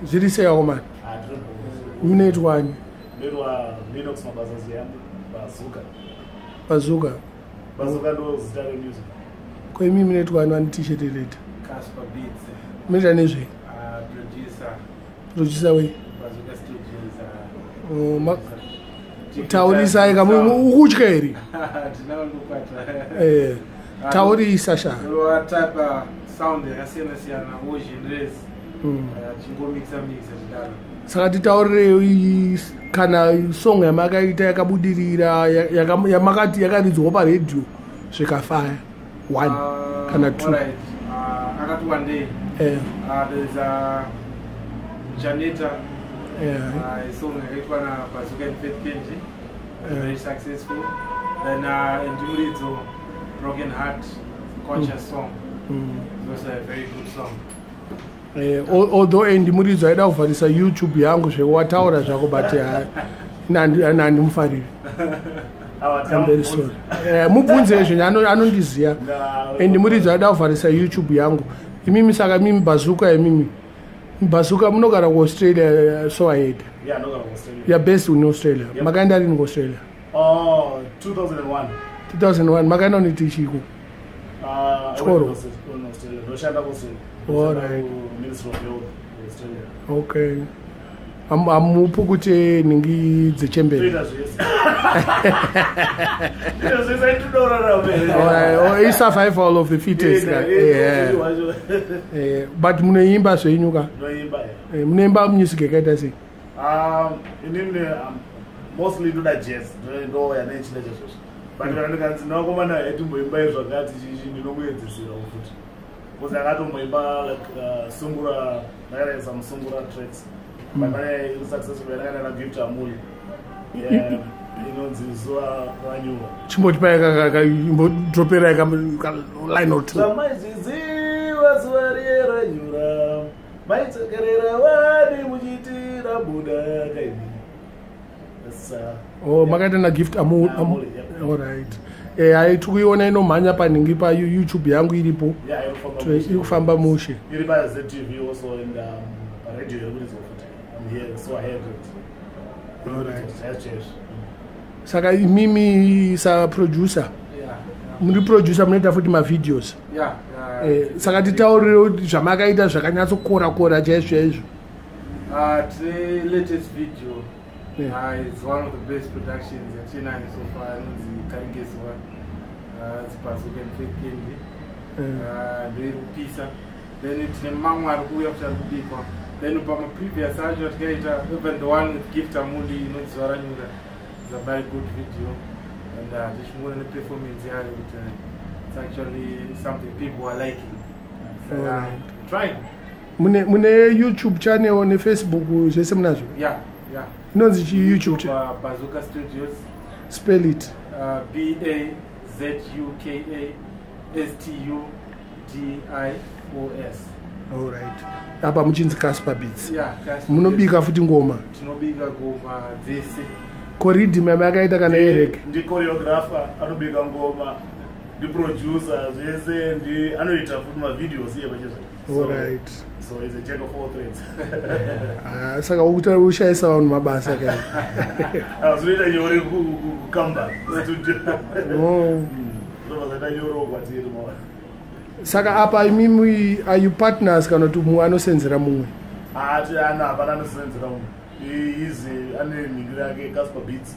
Zviri sei akomana? Munoitwani? Ndoitwa Linux Mabasa Ziyambi Bazooka. Bazooka. Bazooka ndo zita remusic. Ko imi munoitwani vane t-shirt red? Casper Beats. Munoita nezvei? Producer. Producer wei? Bazooka Studios. Oh, taurisai ka ukutya here? Handina kundokwata. Taurisa sha. Watapa sound yakasiyana siyana, all genres. Chingomikisa mikisa chidaro. Saka titaurirei kana song yamakaita yakabudirira, yamakati yakaridzwa paredhiyo zvikafaya, one kana two. Alright. Akati one day. There's a Janeta. A song yakaitwa na Bazooka and Faith Kenji. Very successful. Then Ndimuridzo, Broken Heart, Conscious song. It's also a very good song. Although Ndimuridzo aida kuvharisa YouTube yangu, zvewataura zvako, but handimufariri. I'm very sorry. Mubvunze zvenyu, anondiziva. Ndimuridzo aida kuvharisa YouTube yangu. Imimi saka mimi Bazooka, imimi Bazooka munogara kuAustralia, so I heard. Yeah, ndogara kuAustralia. You are based in Australia? Yep. Makaenda rini kuAustralia? Oh, 2001. 2001. Makaenda unoita chiko? I Chikoro. went to Australia. Ndoshanda kuAustralia. All right. Ministry of Health Australia. Okay. Hamupukuti nhingi dzechembere? Toita zvese. Toita zvese, aitodorarama. I-survival of the fittest ka. Yeah, But munoimba zvenyu ka? Ndoimba, yeah. Munoimba music yakaita sei? Inini mostly ndoda jazz, ndo yanechida chaizvozvo, but kana ndikanzi nakomana yatimboimbai zvakati chichi, ndinongoedzeserawo futi, because akatomboimba like sungura, ndakataisa musungura tracks, but pane iri successful yandakaita naGift Amuli. Yeah, inonzi Zuva Ranyura. Chimbotipai, imbodroperai line or two. Zvamaizviziva zuva riye ranyura, maitsekerera vani muchitira buda kaini. That's, Oh, makaita naGift Amuli, yep. Alright. Hai, tikuiona inomhanya panhingi paYouTube yangu iripo. Yeah, irikufamba mushe. Iri kufamba mushe. Iri paZTV also and paradio iri kuridzwa futi. I'm here, so I heard it. Alright. Chaizvo chaizvo. Saka imimi saproducer, muri producer, munoita futi mavideos? Yeah. Saka titaurire kuti zvamakaita zvakanyatsokora kora chaizvo chaizvo. Tine latest video. It's one of the best productions yatinayo so far, inonzi Karingezuva. It's Bazooka and Faith Kendi. Ndoiri kupisa. Then tine mamwe ari kuuya kuti ari kubikwa. Then pamaprevious acho atikaita, even the one with Gift Amuli inonzi Zuva Ranyura is a very good video, and tichimuona neperformance yayo kuti it's actually something people are liking. So, trying. Mune YouTube channel neFacebook, zvese munazvo? Yeah. Inonzi chi YouTube Bazooka Studios. Spell it. BAZUKA STUDIOS. Alright. Apa muchinzi Casper Beats? Yeah, Casper. Munobika futi ngoma? Tinobika ngoma dzese. Ko riddim yamakaita kana yereggae? Ndichoreographer, anobika ngoma, ndiproducer, zvese, ndi anoita futi mavideos iye pachezvo. Alright. So is a jack of all trades. Ah, saka ukuta ushayisa vanhu mabasa kai. Zvinoita nyore kukamba studio. Oh. Zvobva zvaita nyore kwatiri maona. Saka apa imimi, are you partners kana kuti mumwe anosenzera mumwe? Ati ana, hapana anosenzera mumwe. Izi ane mhinduro yake, Casper Beats,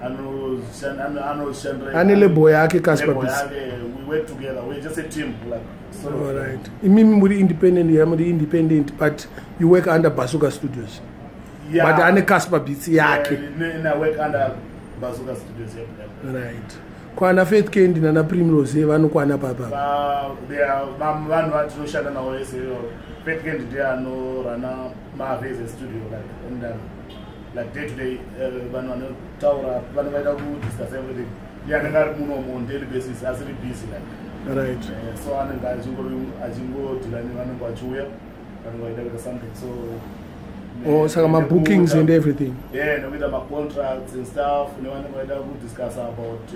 anoshandira. Ane label yake, Casper Label Beats. yake. We work together, we're just a team, like sort of. Alright. Imimi muri independent, ya muri independent, but you work under Bazooka Studios? Yeah. But ane Casper Beats yake? Yeah, I work under Bazooka Studios, yep. Right. Kwana Faith Kendi nana Primrose vanokwana papa? They are vanhu vatinoshanda navo vese. Faith Kendi ndiye anorana maavese studio, like, and like day to day, vanhu vanotaura, vanhu vaida kudiscuss everything, iye anenge ari munomu on daily basis, asiri busy like. So anenge achingodhila nevanenge vachiuya, vanenge vaida kuita something, so Oh, saka mabookings and everything. Yeah, nekuita macontracts and stuff, nevanenge vaida kudiscuss about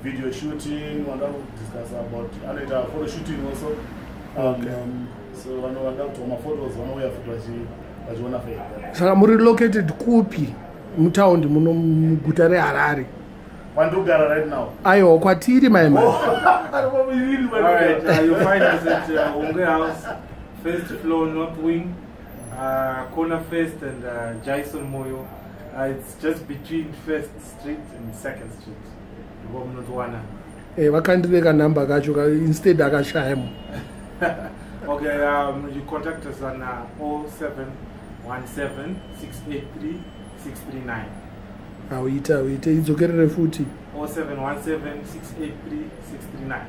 video shooting, vanoda kudiscuss about, anoita photo shooting also. So vanhu vanoda kutorwa maphotos vanouya futi vachiona Faith. Saka muri located kupi mutaundi muno, muguta reHarare? Kwandogara right now? Aiwa, kwatiri maima. All right, you find us at Hungwe House, first floor, north wing, corner First and Jason Moyo. It's just between First Street and Second Street. Ndipo munotiwana. Vakandireka nhamba kacho instead akashayamo. Okay, you contact us on 0717 683 639. Auita uite idzokerere futi. 0717 683 639.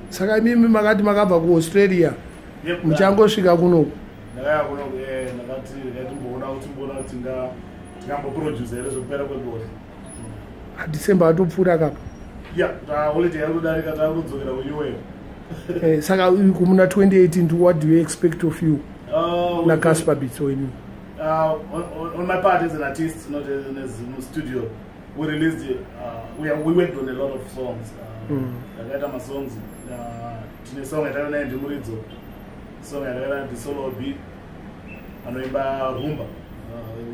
Saka imimi makati makabva kuAustralia? Yep. Muchangosvika kunoku? Ndakaya kuno, ndakati ngatimboona kuti timboona kuti tingamboproduce here zvekupera kwegore. December atopfuura kapa. Ya, holiday yari kudarika, takudzokera kuUA. Saka kumuna 2018, what do you expect of you naCasper Beats oimi? On my part as an artist, not as in studio, we released, we worked on a lot of songs. Takaita masongs, tine song yatakaita naye Ndimuridzo, song yatakaita ndiSolo B, anoimba rumba.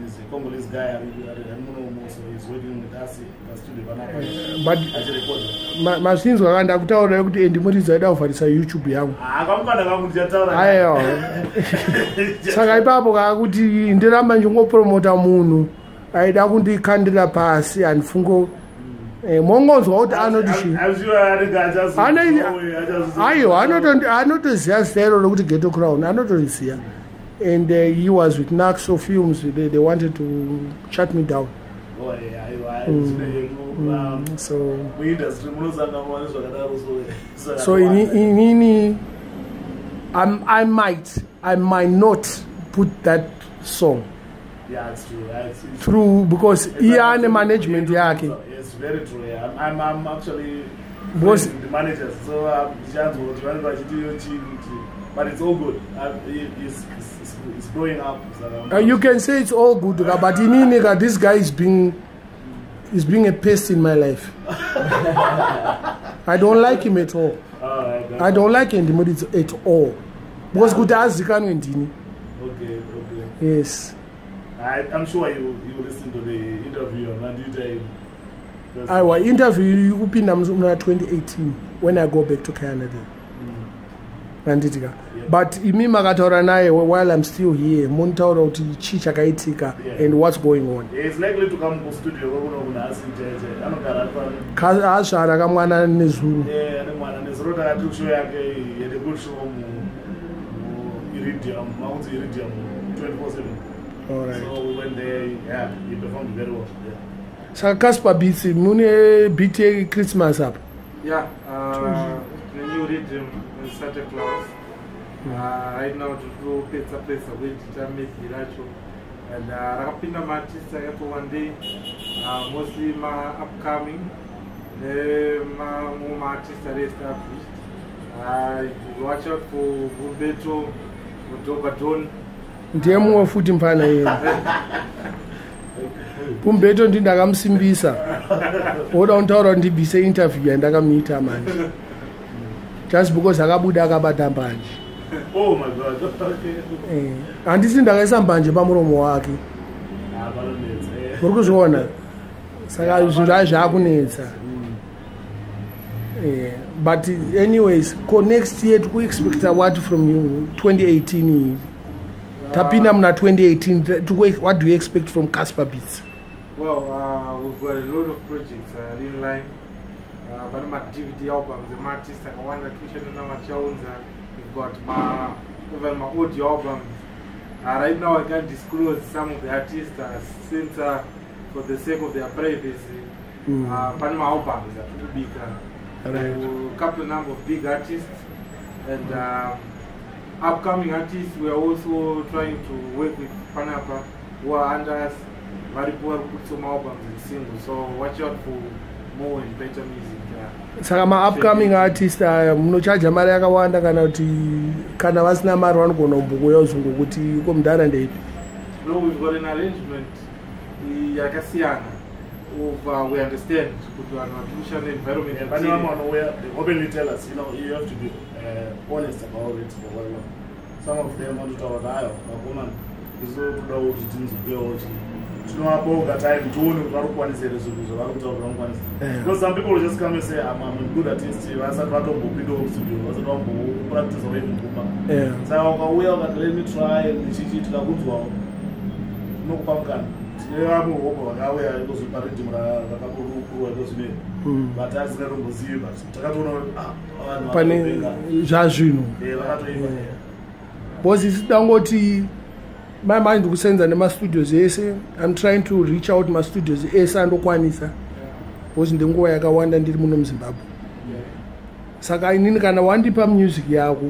Is a Congolese guy ari munomo, so he's working with us pastudio panapa But achirekodha. Mazvinzwa ka, ndakutaurira kuti Ndimuridzo aida kuvharisa YouTube yangu. Akamukanda kangu ndichataura. Aiwa, saka ipapo kakuti ndiramba ndichingopromota munhu aida kundikandira pasi, handifungo mongonzwa kuti anoti chii. I'm sure anenge Aiwa, anotoziva zita iro rokuti Ghetto Crown, anotoriziva. And he was with Naxo Films. They wanted to shut me down. Oh, yeah, aiwa, zvine So muindustry munosanganwa nezvakadaro, so so inini I might not put that song Yeah, it's true. It's through because it's iye ane management yake. It's very true. Yeah. I'm actually Because the managers, so ndichanzwa kuti vanenge vachiti iyo chii kuti, but it's all good. It's growing up, so You can say it's all good ka, but inini ka, this guy is being a pest in my life. I don't like him at all. All right, I don't like Ndimuridzo at all because kuti azikanwe ndini. Yes. I'm sure you listen to the interview and Aiwa, interview ikupinda muna 2018 when I go back to Canada, handiti ka? But imi makataura naye while I'm still here, munitaura kuti chii chakaitika and what's going on. It's likely to come kustudio kwekuno kunhasi cheche, anogara ari pano. Azvara kamwana nezuro. Eh, ane mwana nezuro. Takati kushow yake, he had a good show mu Iridium, makunzi Iridium 24/7. Alright. So we went there. Yeah, he performed very well, yeah. Saka Casper Beats, mune beat yeChristmas apa? Yeah, the new rhythm is Santa Claus. Right now tiri kupedza kuedita medley racho and rakapinda maartist akati one day, mostly ma-upcoming nemamwe maartist ari established. Watch out for Vumbeto Mudogadon. Ndiye mumwe futi mufana iyeni Pumbeto, ndi ndakamusimbisa, woda kunditaura kuti ndibvise interview yandakamuita manje just because akabuda akabata mbanje. Oh my God, okay. Handisi ndakaisa mbanje pamuromo wake. Ah, panonetsa, eh. Muri kuzviona, saka zvinhu azvaakunetsa. But anyways, ko next year tikuexpecta what from you? 2018 iyi tapinda muna 2018, what do you expect from Casper Beats? Well, we've got a lot of projects in line. Pane ma-DVD albums emaartist akawanda tikushanda navachaunza. We've got even ma-audio albums. Right now I can't disclose some of the artists since for the sake of their privacy. Pane ma-albums atiri kubika. A couple number of big artists and upcoming artists. We are also trying to work with panapa who are under us, varipo vari kubudisa ma-albums and singles, so watch out for more and better music. Saka ma-upcoming artist aya munochaja mari yakawanda kana kuti kana vasina mari vanogona kumbouya uzungu ko mudhara ndeipi? No, we've got an arrangement yakasiyana of we understand kuti vanhu vatiri kushanda environment Yeah, pane yatiri. vamwe vanouya, they openly tell us, you have to be honest about it. Some of them vanotaura kuti aiwa vakomana, isu toda kuti tinzwikewo chi tinovabonga time tione kuti vari kukwanisa here zvinhu zvavari kutaura kuti vanokwanisa, because some people just come and say, I'm a good artist," vasati vatombopindawo mustudio, vasati vambopractisawo even kumba. Saka ukauya ukati, "Let me try," ndichichi tikakunzwawo, unokupa mukana. Tine vamwe hopo vakauya ikozi pariddim rakaburukurwa ikozvinei, but asingatombozivi, but takatoona kuti ah, vanhu pane vakatopenga. Zvazvinhu. Vakatoimba. Because isi dangoti mai manje ndikusenza nemastudios ese. I'm trying to reach out mastudios ese andokwanisa, because ndenguva yakawanda ndiri muno muZimbabwe. Saka inini kana wandipa music yako,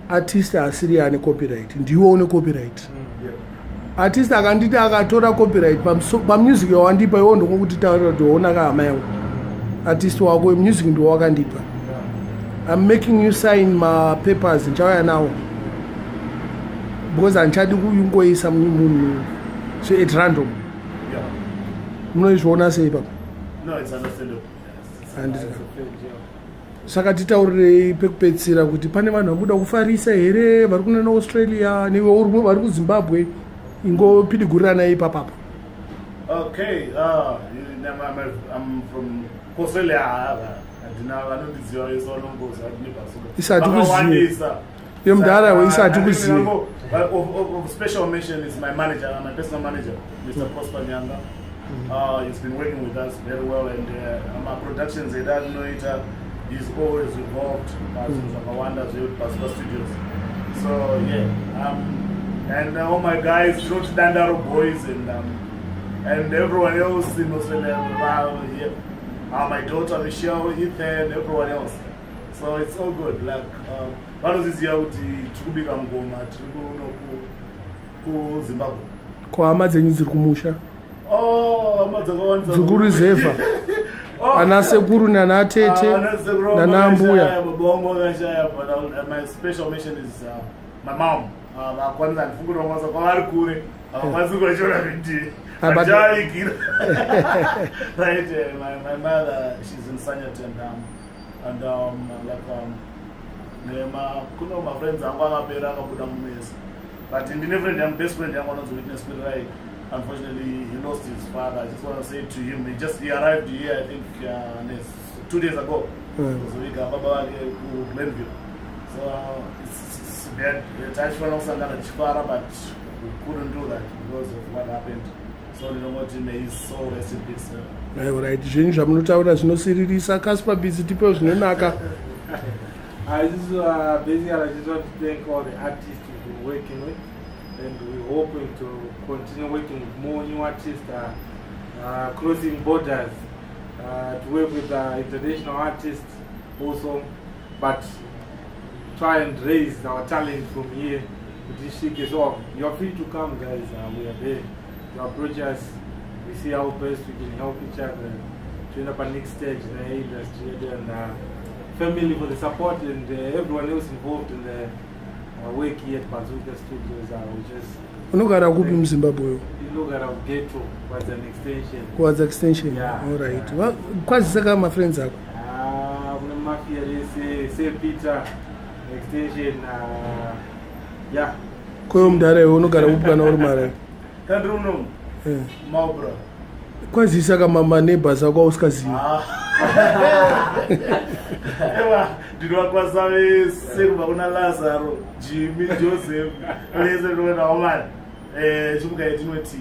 artist asiri ane copyright, ndiwe une copyright. Artist akanditi akatora copyright pamusic yawandipa iwo, ndokokuti taurira kuti ona kahama yangu, artist wako music ndiwo wakandipa. I'm making you sign mapapers, ndichauya nawo, because handichadi kungoisa munhu so at random. Munoizviona sei papa? No, it's understandable. Yes. Handiti? Saka titaurirei pekupedzisira kuti pane vanhu vamuda kufarisa here vari kunana Australia newe vari kuZimbabwe, ingopidiguriranai ipapapa. Okay, I'm from Australia. Handina vanondiziva vese vanongoziva kuti neBazuka. Isati kuzive. Vakawandisa. Iyo mudhara Saka, isati I kuzive. Of special mention is my manager, my personal manager, Mr. Prosper Nyanga. He's been working with us very well, and my productions edanoita, he's always involved pazvinhu zvakawanda zveBazuka Studios. So yeah, and all my guys, tinoti Dandaro Boys, and everyone else in Australia, yeah. My daughter Michelle, Ethan, everyone else. So it's all good. Like vanoziziva kuti tiri kubika ngoma, tiri kuno kuZimbabwe. Ko hama dzenyu dziri kumusha? Oh, hama dzakawandisa. Dziri kuruzevha? Oh. Ana sekuru nana tete Ah, ana sekuru nana mbuya? vakashaya, baba vangu vakashaya, but my special mission is my mom. Vakwanisa, handifungi kuti vakwanisa, kwavari kure, havakwanisi kuvachiona video. Ah, Vachavikira. Right, my mother, she's in Sanyat, and like nema kuno mafriends angu akapera, akabuda mumesa, but ndine friend yangu, best friend yangu anonzi Witness Kwirirai. Unfortunately he lost his father. I just want to say to him, he arrived here, I think, 2 days ago, kuzoviga baba vake kuGlenview. So it's bad. Tachifanira kusangana tichifara, but we couldn't do that because of what happened. So ndinongoti may his soul rest in peace. Right, zvinhu zvamunotaura zvinosiririsa. Casper Beats, tipewo zvinonaka. Basically, I just want to thank all the artists we've been working with, and we're hoping to continue working with more new artists, crossing borders, to work with international artists also, but try and raise our talent from here to this. So you're free to come, guys. We are there. You approach us. We see how best we can help each other to end up our next stage in the industry, and family for the support, and everyone else involved in the work here at Bazooka Studios. We just Unogara kupi muZimbabwe? Inogara ghetto, was an extension. Kuwadza Extension? Yeah. Alright. Yeah. Kwazisa ka mafriends ako. Ah, kuna mafia rese, St Peter Extension, yeah. Koyo mudhara iwe, unogara kupi kana uri mara? Kana ndiri munomu, Marlborough. Kwazisa ka maneighbors ako ausikazivi. Ah. Ewa, ndinovakwazisa vese kubva kuna Lazaro, Jimmy, Joseph, vese ndinoenda omani. Chimukai tinoti.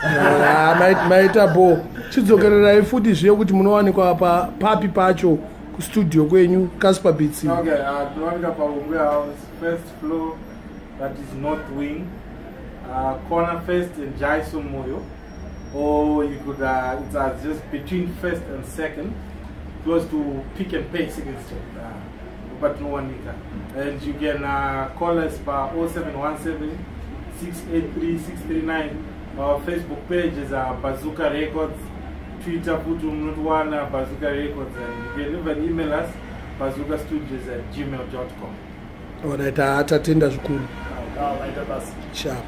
Ah, maita bo. Chidzokererai futi zviye kuti munowanikwa papi pacho kustudio kwenyu, Casper Beats. Okay, tinowanika paUngwe House, first floor, that is north wing, corner First and Jaison Moyo, or you could, it's just between First and Second, close to Pick and Pay, Second Street. Patinowanika. And you can call us by 0717 683 639. Our Facebook page is Bazooka Records. Twitter futi munotiwana Bazooka Records, and you can even email us bazookastudios@gmail.com. Alright, tatenda zvikuru. Ah, maita basa. Sharp.